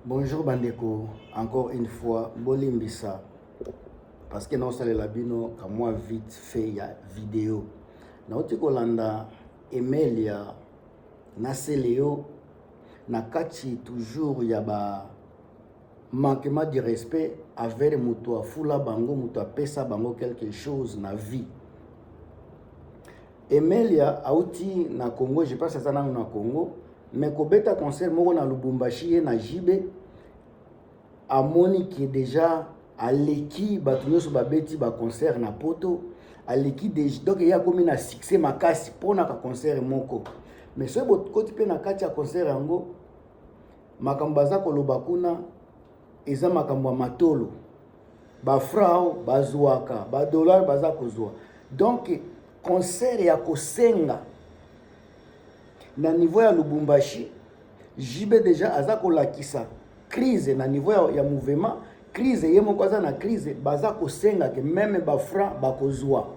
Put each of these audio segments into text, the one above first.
Bonjour bandeko, encore une fois bolimbisa parce que naosalela bino kamwa vite fait ya video. Nauti kolanda Emelia na Celeo na kati toujours ya ba manquement du respect avers moto afula bango, moto apesa bango quelque chose na vie. Emelia auti na Congo, je pense aza nanu na Congo, mais kobeta concert moko na Lubumbashi ye na JB amoni ke deja aleki bato nyonso babeti ba concert na poto, aleki deja, donc ye akomi na succès makasi mpona ka concert moko. Mais soki bokoti mpe na kati ya concert yango, makambo baza koloba kuna eza makambo ya matolo, ba franc bazwaka, ba dollar baza kozwa, donc concert ya kosenga na niveau ya Lubumbashi. JB deja aza kolakisa crise na niveau ya mouvement, crise ye moko aza na crise, baza kosenga ke meme ba franc bakozwa.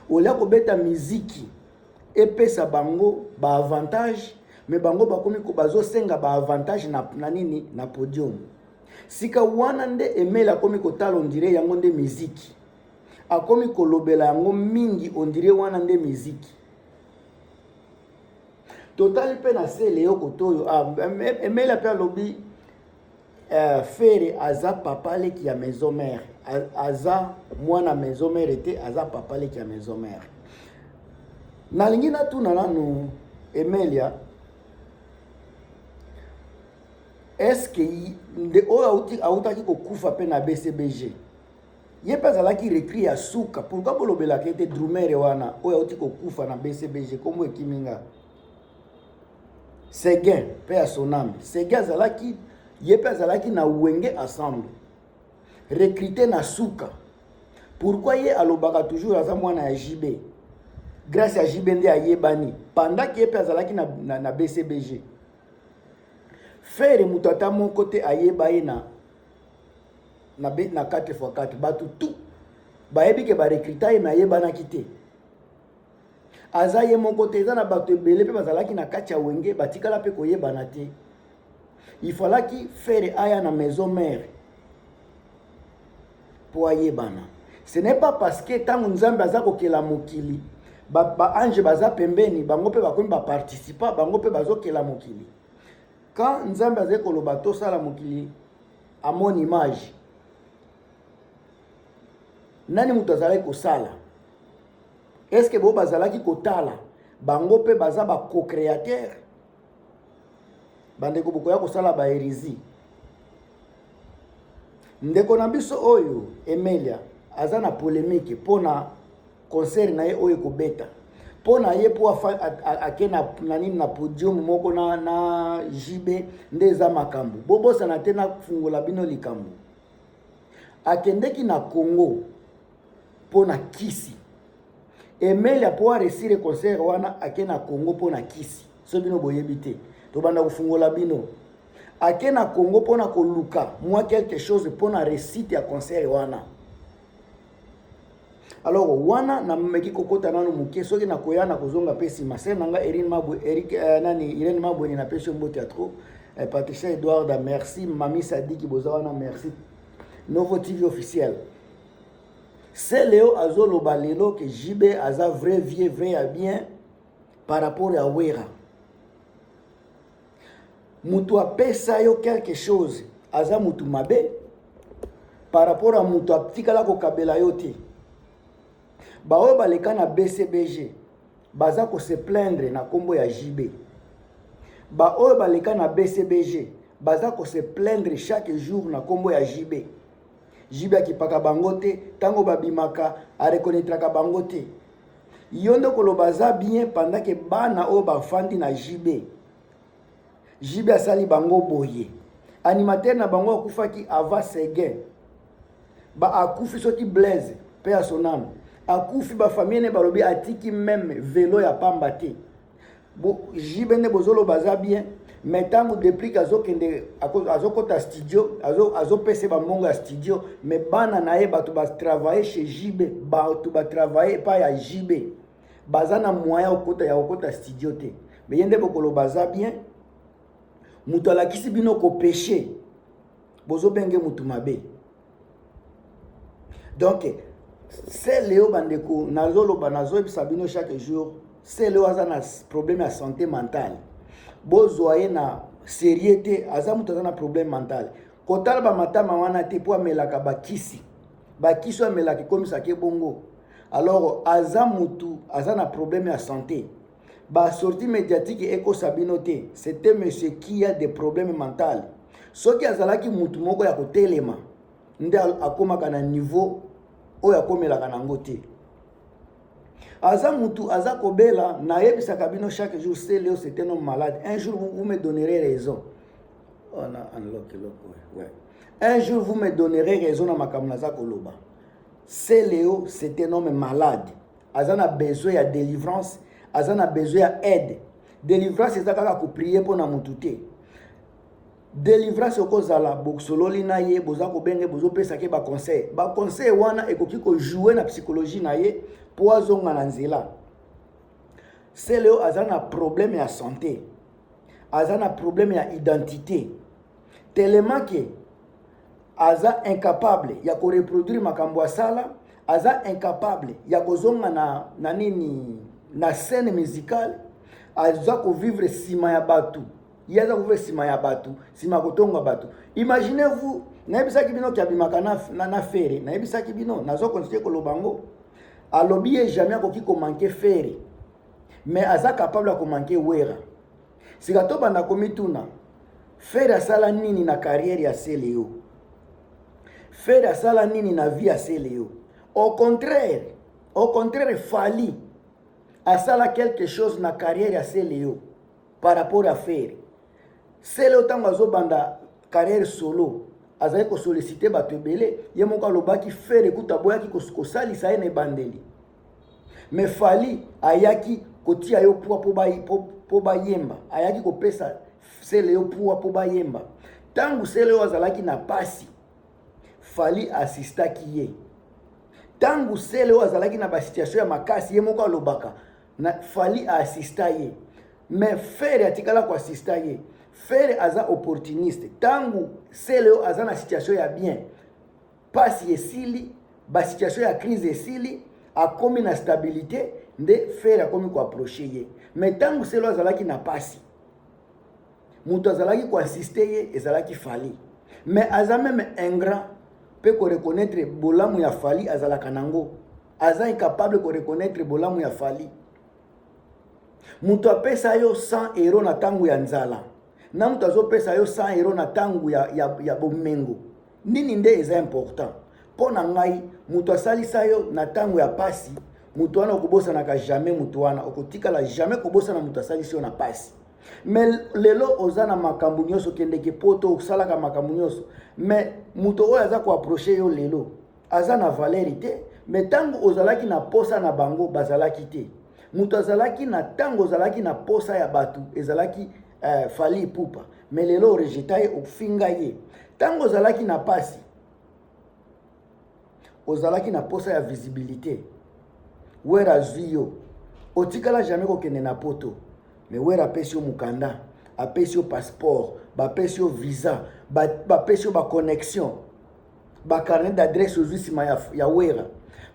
Olia kobeta miziki epesa bango ba avantage, me bango bakomi bazosenga ba avantage na nini na podium. Sika wana nde Emele akomi kotala ondire yango nde miziki, akomi kolobela yango mingi ondire wana nde miziki. Totali mpe na sele yo kotoyo Emele mpe alobi Ferre aza papa leki ya maison mère, aza mwana maison mère te, aza papa leki ya maison mère. Nalingi natuna nanu Emelia, est-ce que nde oyo autaki kokufa mpe na BCBG, ye mpe azalaki recri ya suka? Pourquoi bolobelaka ete drumere wana oyo auti kokufa na BCBG, kombo ekimi nga, Seguin mpe ya Soname? Seguin azalaki, ye mpe azalaki na Wenge ensemble, recruté na suka. Pourquoi ye alobaka toujours aza mwana ya JB, grâce ya JB nde ayebani, pendant ke ye mpe azalaki na BCBG? Ferre moto ata moko te ayeba ye na 4x4. Bato tout bayebi ke barecruta ye, me ayebanaki te. Aza ye moko te, eza na bato ebele mpe bazalaki na kati ya Wenge, batikala mpe koyebana te. Il falaki Ferre aya na maison mère mpo ayebana. Ce n'est pas parce que ntango Nzambe aza kokela mokili, ba ange baza pembeni, bango mpe bakomi baparticipa, bango mpe bazokela mokili. Quand Nzambe azali koloba tosala mokili à mon image, nani moto azalaki kosala? Est-ce que bo bazalaki kotala bango mpe baza ba co-créateur? Bandeko, bokoya kosala ba hérésie. Ndeko na biso oyo Emelia aza na polémique mpona concert na ye oyo ekobeta, mpo na ye mpo ake na nini na podium moko na JB nde eza makambo. Bobosana te, nafungola bino likambo. Akendeki na Congo mpo na kisi. Emelia mpo aresire concert wana, ake na Congo mpo na kisi. So bino boyebi te, tobanda kofungola bino. Ake na Congo mpo na koluka mwa quelque chose mpo na réussite ya concert wana. Alors wana nameki kokota nano moke, soki nakoya na kozonga mpe nsima. Se na nga Erin Mabwe, Eric, nani Irene Mabweni, napesi yo mbote ya trop. Patricia Edouarda, merci. Mami Sadiki boza wana, merci. Novo TV officiel. Se Leo azoloba lelo ke JB aza vrai vieux, vrai ya bien par rapport ya Wera. Mutu apesa yo quelque chose aza mutu mabe par rapport à mutu atikala kokabela yo te. Baoyo baleka na BCBG baza ko se plaindre na kombo ya JB. Baoyo baleka na BCBG baza ko se plaindre chaque jour na kombo ya JB. JB akipaka bango te, ntango babimaka areconnaîtraka bango te. Yo nde koloba aza bien pendant ke bana oyo bafandi na JB, JB asali bango boye. Animateur na bango akufaki avant Seguin, ba akufi soki Blaise pe ya soname akufi, ba famille ne balobi atiki meme velo ya pamba te. JB nde bozoloba aza bien, mais ntango Deplick azokende azokota studio, azopesa bambongo ya studio, mais bana na ye bato batravaille chez JB, bato batravaille epai ya JB baza na moyen ya kokota studio te. Mais ye nde bokoloba aza bien. Moto alakisi bino kopêcher, bozobenge motu mabe. Donc Celeo, bandeko, nazoloba, nazoyebisa bino chaque jour, Celeo aza na problème ya santé mentale. Bozwa ye na sérieux te. Aza moto aza na problème mental. Kotala bamatama wana te, mpo amelaka bakisi. Bakisi oyo amelaka ekomisaka ebongo. Alors aza mutu aza na problème ya santé. Basortie médiatique ekosa bino te. C'était monsieur qui a des problèmes mental. Soki azalaki mutu moko ya kotelema nde akomaka na niveau oyo akomelaka nango te. Aza mutu aza kobela. Nayebisaka bino chaque jour, Celeo, c'est un homme malade. Un jour, vous, vous me donnerez raison. Oh, na unlock eloko. Ouais, un jour vous me donnerez raison na makambo naza koloba. Celeo, c'est un homme malade. Aza na besoin ya délivrance, aza na besoin ya aide. Délivrance eza kaka koprier mpo na mutu te. Délivrance okozala bosololi na ye, boza kobenge, bozopesaki baconseil. Baconseil wana ekoki kojouer na psychologie na ye mpo azonga na nzela. Celeo aza na problème ya santé, aza na problème ya identité, tellement ke aza incapable ya koreproduire makambo asala, aza incapable ya kozonga na nini, na scène musicale. Aza kovivre nsima ya bato. Ye aza kovivre nsima ya bato, nsima ya kotonga bato. Imaginez-vous, nayebisaki bino ke abimaka na Ferre. Nayebisaki bino, nazocontinuer koloba yango. Alobi ye jamais akoki komanquer Ferre, mais aza capable ya komanquer Wera. Sika tobanda komituna: Ferre asala nini na carrière ya Celeo? Ferre asala nini na vie ya Celeo? Au contraire, au contraire, Fally asala quelque chose na carrière ya Celeo par rapport à Ferre. Celeo, ntango azobanda carrière solo, azali kosolliciter bato ebele. Ye moko alobaki Ferre kuta aboyaki kosalisa ye na ebandeli, mais Fally ayaki kotia yo poids mpo bayemba, ayaki kopesa Celeo poids mpo bayemba. Ntango Celeo azalaki na pasi, Fally assistaki ye. Ntango Celeo azalaki na basituation ya makasi, ye moko alobaka na Fally aassista ye, mais Ferre atikala koassister ye. Ferre aza opportuniste. Ntango Celeo aza na situation ya bien, pasi esili, basituation ya crise esili, akomi na stabilité, nde Ferre akomi koapprocher ye. Mais ntango Celeo azalaki na pasi, moto azalaki koassister ye ezalaki Fally. Mais aza même ingrat mpe koreconnaître bolamu ya Fally azalaka nango. Aza incapable koreconnaître bolamu ya Fally. Moto apesa yo 100 euro na ntango ya nzala na moto azopesa yo 100 euro na ntango ya bomengo, nini nde eza important? Mpo na ngai, moto asalisa yo na ntango ya pasi, moto wana okobosanaka jamais. Moto wana okotikala jamais kobosana moto asalisi yo na pasi. Mais lelo oza na makambo nyonso, okendeke Poto, osalaka makambo nyonso, mais moto oyo aza koapprocher yo lelo aza na valeur te. Mais ntango ozalaki na posa na bango, bazalaki te. Moto azalaki na ntango ozalaki na posa ya bato ezalaki Fally Ipupa, mais lelo orejeter ye, ofinga ye. Ntango ozalaki na pasi, ozalaki na posa ya visibilité, Wera azwi yo. Otikala jamais kokende na Poto, mais Wera apesi yo mokanda, apesi yo passeport, bapesi yo visa, bapesi yo baconnexion, bacarnet d'adresse ozwi nsima ya Wera.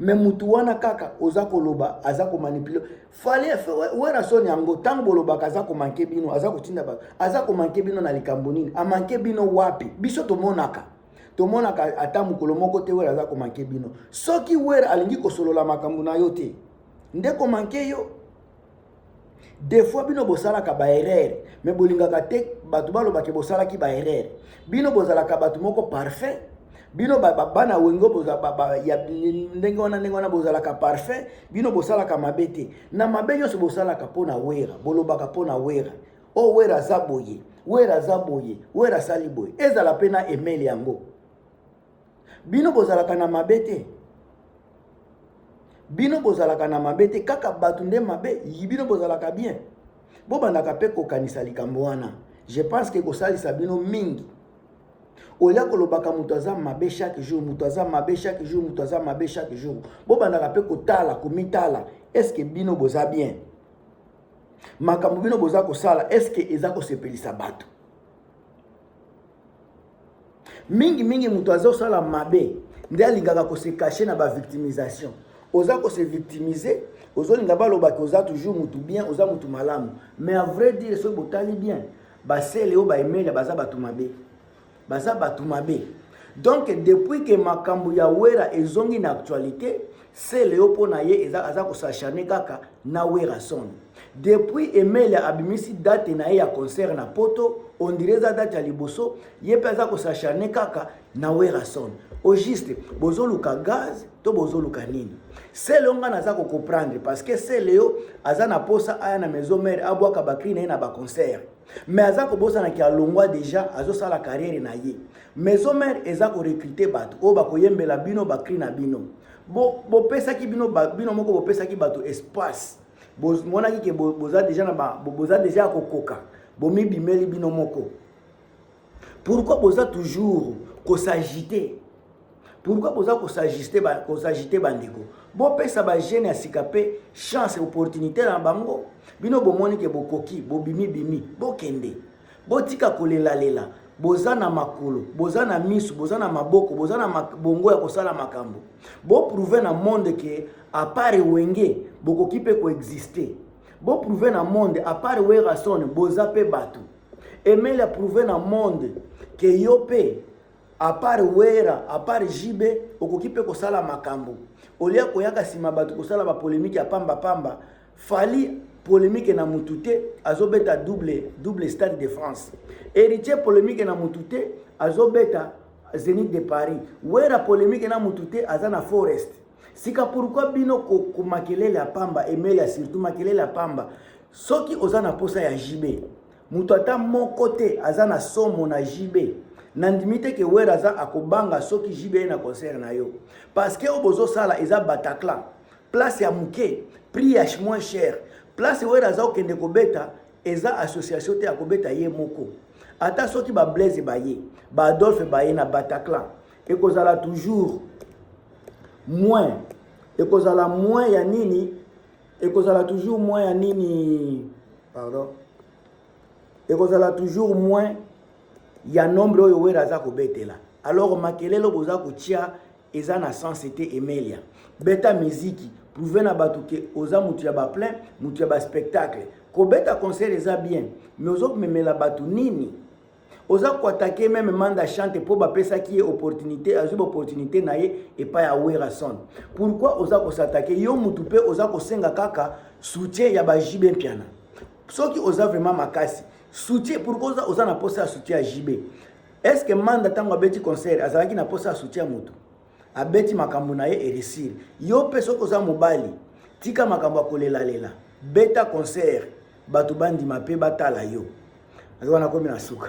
Mais mutu wana kaka oza koloba aza komanipuler Fally. Wera soni yango. Ntango bolobaka aza komanquer bino, aza kotinda bato, aza komanquer bino na likambo nini? Amanquer bino wapi? Biso tomonaka ata mokolo moko te Wera aza komanquer bino. Soki Wera alingi kosolola makambo na yo te, nde komanquer yo. Des fois bino bosalaka baerreur, mais bolingaka te bato balobake bosalaki baerreur. Bino bozalaka bato moko parfait. Bino bana Wengo ya ndenge wana, ndenge wana bozalaka parfait. Bino bosalaka mabe te. Na mabe nyonso bosalaka mpo na Wera, bolobaka mpo na Wera: o oh, Wera aza boye, Wera aza boye, Wera asali boye. Ezala mpe na emele yango, bino bozalaka na mabe te. Bino bozalaka na mabe te, kaka bato nde mabe. Bino bozalaka bien. Bobandaka mpe kokanisa likambo wana. Je pense ke kosalisa bino mingi olia kolobaka moto aza mabe chaque jour, moto aza mabe chaque jour, moto aza mabe chaque jour. Bobandaka mpe kotala, komitala: est-ce bino boza bien? Makambo bino boza kosala, est-ce eza kosepelisa bato? Mingi mingi moto azosala mabe nde alingaka ko se cacher na ba victimisation. Oza ko se victimiser, ozolinga balobaki oza toujours mutu bien, oza mutu malamu. Mais à vrai dire, soki botali bien, basele oyo baemelia baza bato mabe, baza bato mabe. Donc depuis que makambo ya Wera ezongi na actualité, Celeo mpo na ye eza aza kosacharne kaka na Werrason. Depuis Emelia abimisi date na ye ya concert na poto, on dirait eza date ya liboso, ye mpe aza kosacharne kaka na Werrason. Au juste bozoluka gaz to bozoluka nini? Celeo nga naza kocomprendre parce que Celeo aza na posa aya na maison mère abwaka bacri na ye na baconcert, mais aza kobosanaki alongwa déjà, azosala carrière na ye. Maison mère eza korecruter bato oyo bakoyembela bino bacri na bino. Bopesaki bino, bino moko bopesaki bato espace, bomonaki ke boza déjà na boza déjà ya kokoka, bomibimeli bino moko. Pourquoi boza toujours kos'agiter? Pourquoi boza kos'agiter? Bandeko, bopesa bajeune ya sika mpe chance, opportunité na bango. Bino bomoni ke bokoki, bobimi-bimi, bokende, botika kolelalela. Boza na makolo, boza na misu, boza na maboko, boza na bongo ya kosala makambo. Boprouver na monde ke à part Wenge bokoki mpe koexister. Boprouver na monde, à part Werrason, boza mpe bato. Emeli prouve na monde ke yo mpe, à part Wera, à part JB, okoki mpe kosala makambo. Olia koyaka nsima bato kosala bapolémique ya pambapamba. Fally, polémique na mutu te, azobeta double, double Stade de France. Héritier, polémique na mutu te, azobeta Zénith de Paris. Wera, polémique na mutu te, aza na Forest. Sika pourquoi bino komakelele ya pamba? Emelia surtout, makelele ya pamba. Soki oza na posa ya JB, moto ata moko te aza na somo na JB. Nandimi te ke Wera aza akobanga soki JB ye na concert na yo, parce que oyo bozosala eza Bataclan, place ya moke, prix ya moins cher. Place Wera aza kokende kobeta eza association te ya kobeta ye moko. Ata soki bablaise baye, baadolphe baye na Bataclan, ekozala toujours moins, ekozala moins ya nini, ekozala toujours moins ya nini, pardon, ekozala toujours moins ya nombre oyo Wera aza kobetela. Alors makelele boza kotia eza na sens te. Emelia, beta miziki, prouve na bato ke oza motu ya baplein, motu ya baspectacle. Kobeta concert eza bien, mais ozomemela bato nini? Oza koattaquer même Manda Chante mpo bapesaki ye opportunité, azwi baopportunité na ye epai ya Werrason. Pourquoi oza kos'attaquer yo mutu mpe oza kosenga kaka soutien ya baJB Mpiana? Soki oza vraiment makasi, soutien, pourquoi oza na posa ya soutien ya JB? Est ce que Manda, ntango abeti concert, azalaki na posa ya soutien ya motu? Abeti makambo na ye, eréussir. Yo mpe soki oza mobali, tika makambo ya kolelalela, beta concert, bato bandima mpe batala yo. Aza wana, komi na suka.